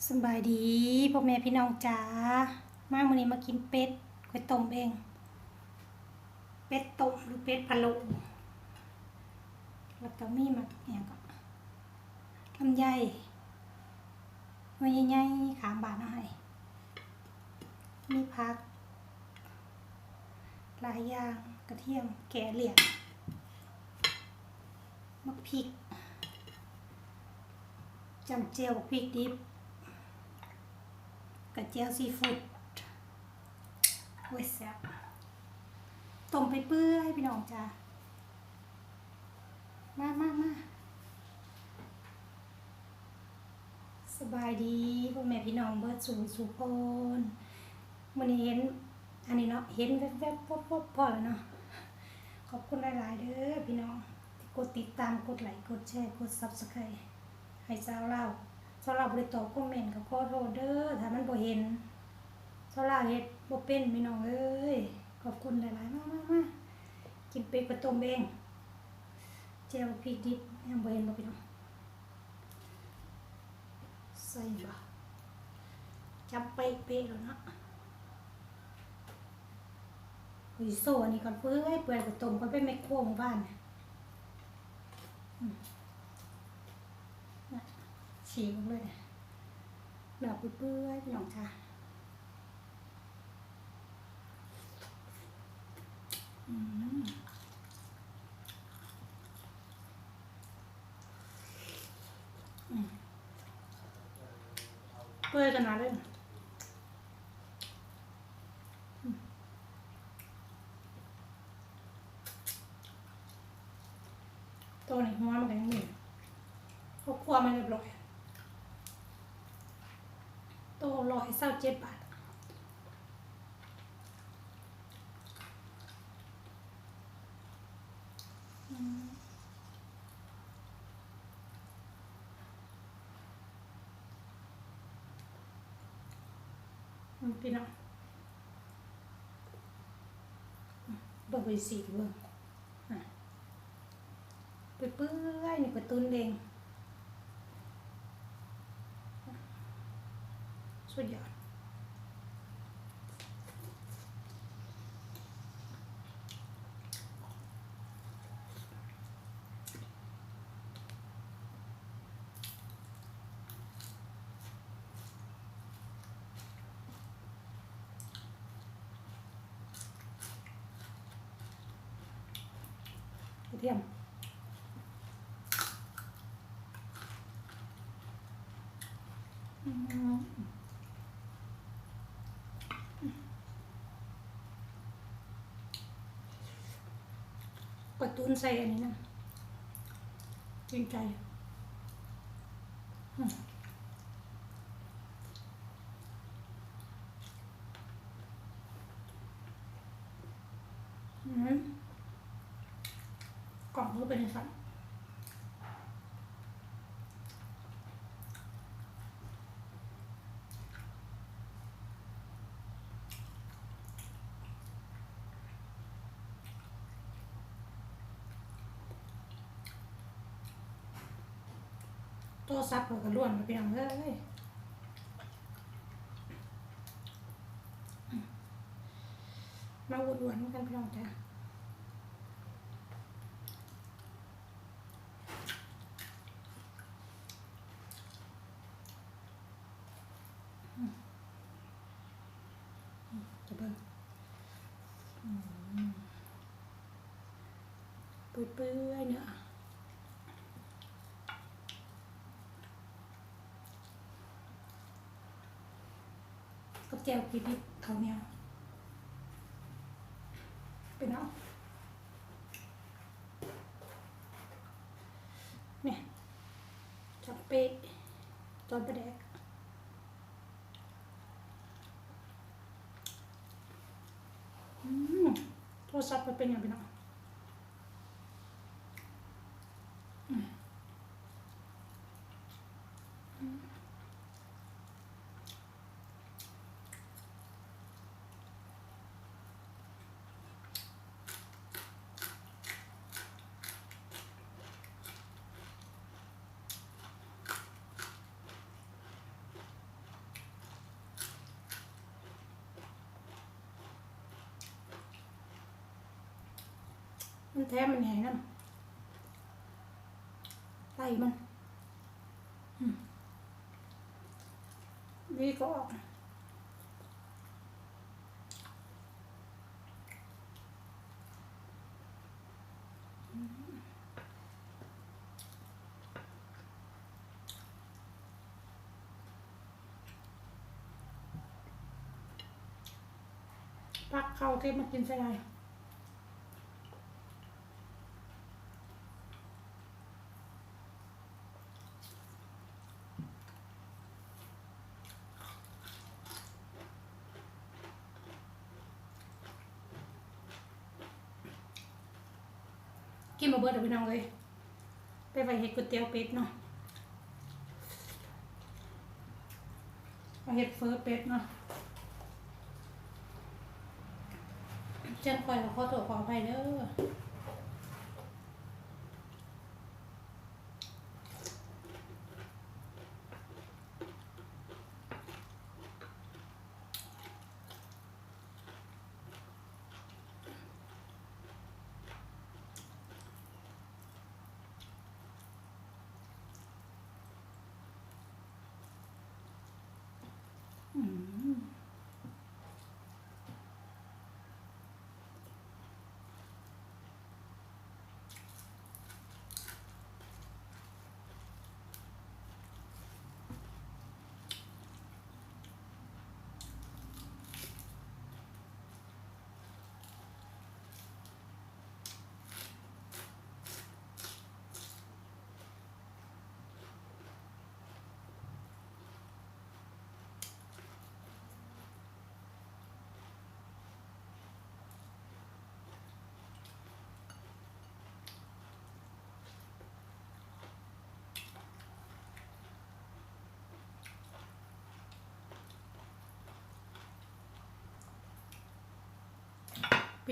ສະບາຍດີພໍ່ແມ່ພີ່ນ້ອງຈ້າ ມາມື້ນີ້ມາກິນເປັດ ຂ້ອຍຕົ້ມເອງ ເປັດຕົ້ມ ຫຼື ເປັດພະໂລ້ ແລ້ວກໍມີໝາກ ອີ່ຫຍັງເກາະ ລຳໄຍ ໜ່ວຍໃຫຍ່ໆ ຂ້າງບ້ານເຮົາໃຫ້ ມີຜັກ ຫຼາຍຢ່າງ ກະທຽມ ແກະລຽງ ໝາກພິກ ຈ້ຳແຈ່ວໝາກພິກດິບ ກະແຈ່ວຊີຟູດ ໂອ້ຍ ແຊບ ຕົ້ມໄປເປື່ອຍ ພີ່ນ້ອງຈ້າ ມາ ມາ ມາ. ສະບາຍດີພໍ່ແມ່ພີ່ນ້ອງເບິດສູ່ສູ່ຄົນ ມື້ນີ້ເຫັນອັນນີ້ເນາະ ເຫັນແວບໆ ວັບໆ ພໍແລ້ວເນາະ ຂອບຄຸນຫຼາຍໆ ເດີພີ່ນ້ອງ ທີ່ກົດຕິດຕາມ ກົດໄລ ກົດແຊ ກົດຊັບສະໄຄຣ ໃຫ້ຊາວລາວ ຊາວລາວບໍ່ໄດ້ຕອບຄອມເມັນກໍຂໍໂທດເດີ ຖ້າມັນບໍ່ເຫັນ ຊາວລາວເຮັດບໍ່ເປັນ ພີ່ນ້ອງເອີຍ ຂອບຄຸນຫຼາຍໆ ມາ ມາ ມາ ກິນເປັດຂ້ອຍຕົ້ມເອງ ແຈ່ວພິກດິບ ຍັງບໍ່ເຫັນບໍ່ ພີ່ນ້ອງ ໃສ່ບໍ່ ຈັບເປະໆ ໂລດເນາະ ຂ້ອຍຊິໂຊອັນນີ້ກ່ອນ ເປື່ອຍໆ ຂ້ອຍຕົ້ມ ຂ້ອຍໄປແມັກໂຄມື້ວານ ອືມ ນະ ສີກອອກເລີຍ ເນື້ອເປື່ອຍໆ ພີ່ນ້ອງຈ້າ ອືມ ອືມ ເປື່ອຍຂະໜາດເລີຍ ອືມ ໂຕນີ້ຫົວມັນກໍຍັງມີ ເຮົາຄົ່ວມາຮຽບຮ້ອຍ ໂຕຮ້ອຍຊາວເຈັດບາດ ອືມ ອືມ ພີ່ນ້ອງ ອືມ ເບິ່ງ ຂ້ອຍຊິສີກເບິ່ງ ອະ ເປື່ອຍໆ ນີ້ຂ້ອຍຕຸ້ນເອງ ສຸດຍອດ ກະທຽມ ອືມ ຂ້ອຍຕຸ້ນໃສ່ອັນນີ້ນະ ກິນໄກ່ ອືມ ອືມ ກ້ອງຄືເປັນຈັ່ງຊັ້ນ ໂທລະສັບຂ້ອຍກໍລ້ວນແລ້ວ ພີ່ນ້ອງເອີຍ. ມາອວດໆນຳກັນ ພີ່ນ້ອງຈ້າ. ອືມ ອືມ ຈະເບິ່ງ ອືມ ເປື່ອຍໆ ເນາະ ກັບແຈ່ວກີ່ດິບ ເຂົ້າໜຽວ ເປັນເອົາ. ນີ້ ຈັບເປະ ຕອນປາແດກ ອືມ ໂທລະສັບຂ້ອຍເປັນຫຍັງ ພີ່ນ້ອງ? ອືມ ອືມ. ອ ແຖມອັນນີ້ໃຫ້ນຳ ໄຕມັນ ອືມ ຫວີກໍອອກ. ຕັກເຂົ້າເກັບມາກິນໃສ່ໄດ້. ກິນບໍ່ເບິດດອກພີ່ນ້ອງເອີຍ ໄປໄວ້ເຮັດກ໋ວຍຕຽວເປັດເນາະ ເອົາເຮັດເຝີເປັດເນາະ. ຈັ່ງຂ້ອຍກໍຂໍໂທດຂໍອະໄພເດີ.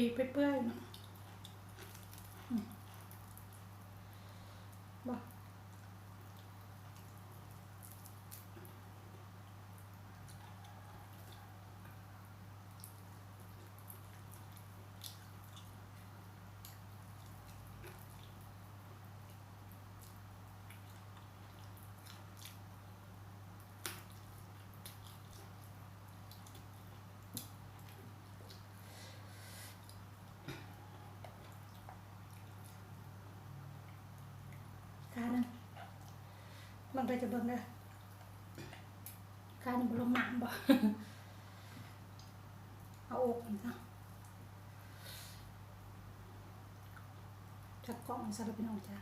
ປີกไปเปื่อยเนาะ อืม บ่ ກາໜຶ່ງ ເບິ່ງເດີ ຈະເບິ່ງເດີ ກາໜຶ່ງບໍ່ລົງນ້ຳບໍ່ ເອົາອົກມັນຊະ ຈັບກ້ອງໃຫ້ຊະເດີພີ່ນ້ອງຈ້າ.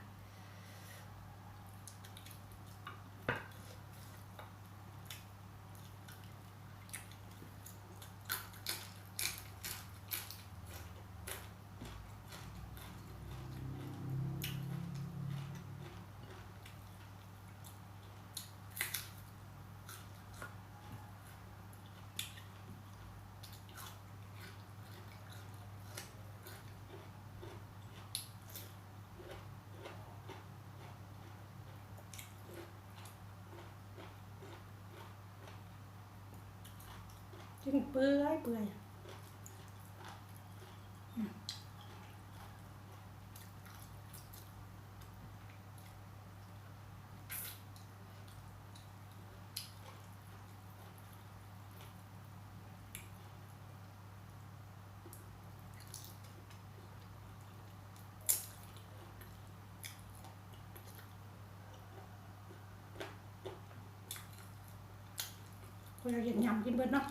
ກິນເປື່ອຍໆ ອືມ. ເວລາເຮັດຍຳກິນເບິດເນາະ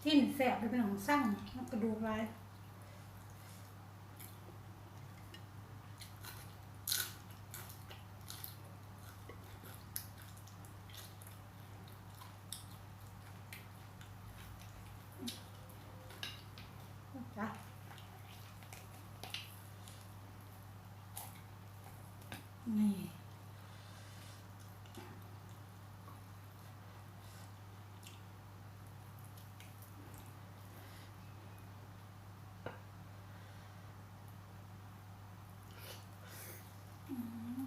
ຊີ້ນແຊບເດ້ພີ່ນ້ອງ ສັ່ງ ມັນກະດູກຫຼາຍ. ນີ້. ອືມ.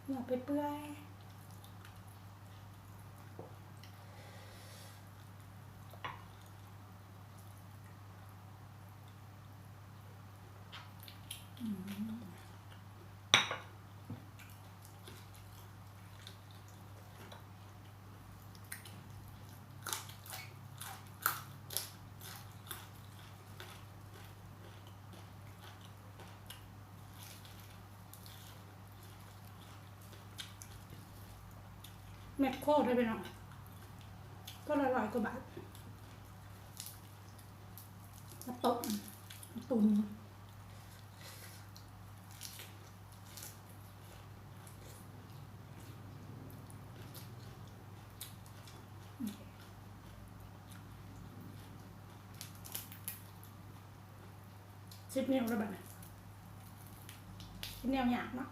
ໜຽວເປື່ອຍໆ. ແມັກໂຄເດ້ພີ່ນ້ອງ ຕົວລະຮ້ອຍກວ່າບາດ ມາຕົ້ມ ມາຕຸ່ນ. ສິບນິ້ວແລ້ວບາດນີ້ ກິນແນວຍາກເນາະ.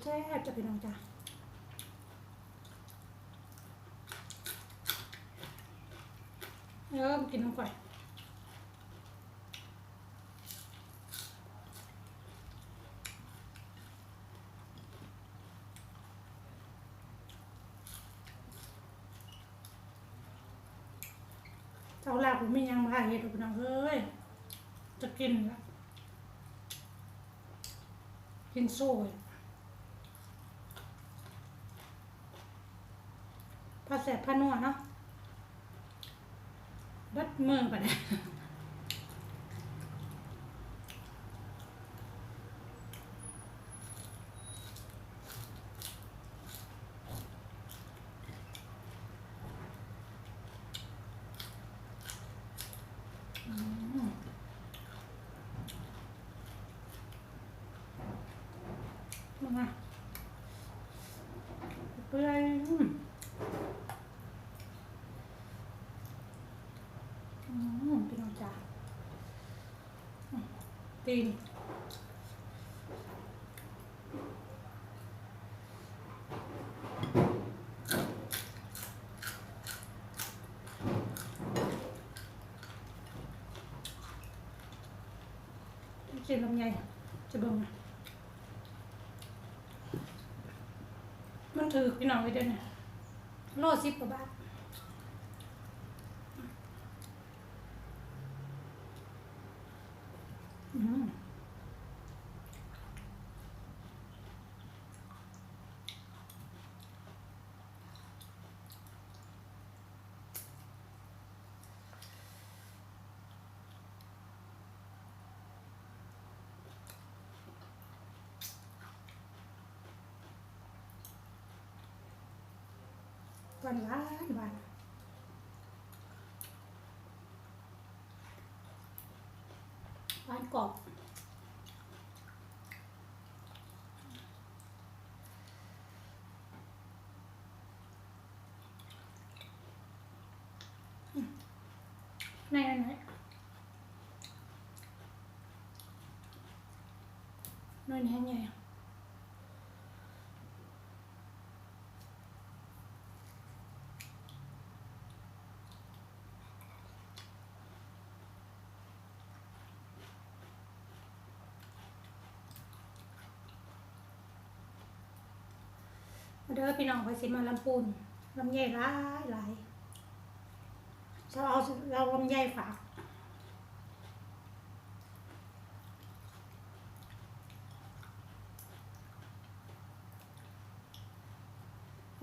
ແຊບໆ ຈ້າພີ່ນ້ອງຈ້າ ເອີ ມາກິນນຳຂ້ອຍ. ເຈົ້າລາວບໍ່ມີຫຍັງມາເຮັດດອກພີ່ນ້ອງເອີຍ ຈະກິນລະ ກິນໂຊຍ ພໍແຊບພໍນົວເນາະ ເບິດມື້ບາດນີ້. ອືມ ເບິ່ງນະ ເປື່ອຍ ອືມ ອືມ ພີ່ນ້ອງຈ້າ ອືມ ຕີນ ຊິລຳໄຍ ຈະເບິ່ງນະ ມັນຖືກພີ່ນ້ອງເອີຍ ດຽວນີ້ໂລສິບກວ່າບາດ. ອືມ ຫວານ ຫວານ ຫວານ ຫວານກອບ. ອືມ ໃນອັນນັ້ນ ໜ່ວຍນີ້ແຮງໃຫຍ່. ມາເດີພີ່ນ້ອງ ຂ້ອຍຊິມາລຳປູນ ລຳໄຍຫຼາຍໆ ຊາວລາວເອົາລຳໄຍຝາກ.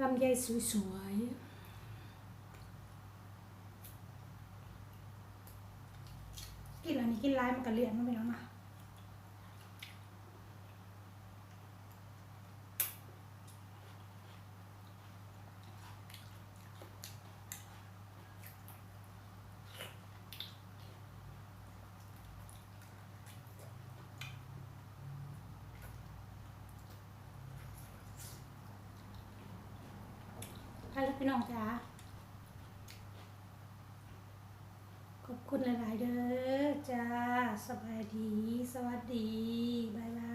ລຳໄຍສວຍໆ ກິນອັນນີ້ກິນຫຼາຍມັນກະລ້ຽນເນາະ ພີ່ນ້ອງເນາະ. ອ ໄປແລ້ວພີ່ນ້ອງຈ໋າ ຂອບຄຸນຫຼາຍໆເດີຈ້າ ສະບາຍດີ ສະຫວັດດີ ບາຍບາຍ.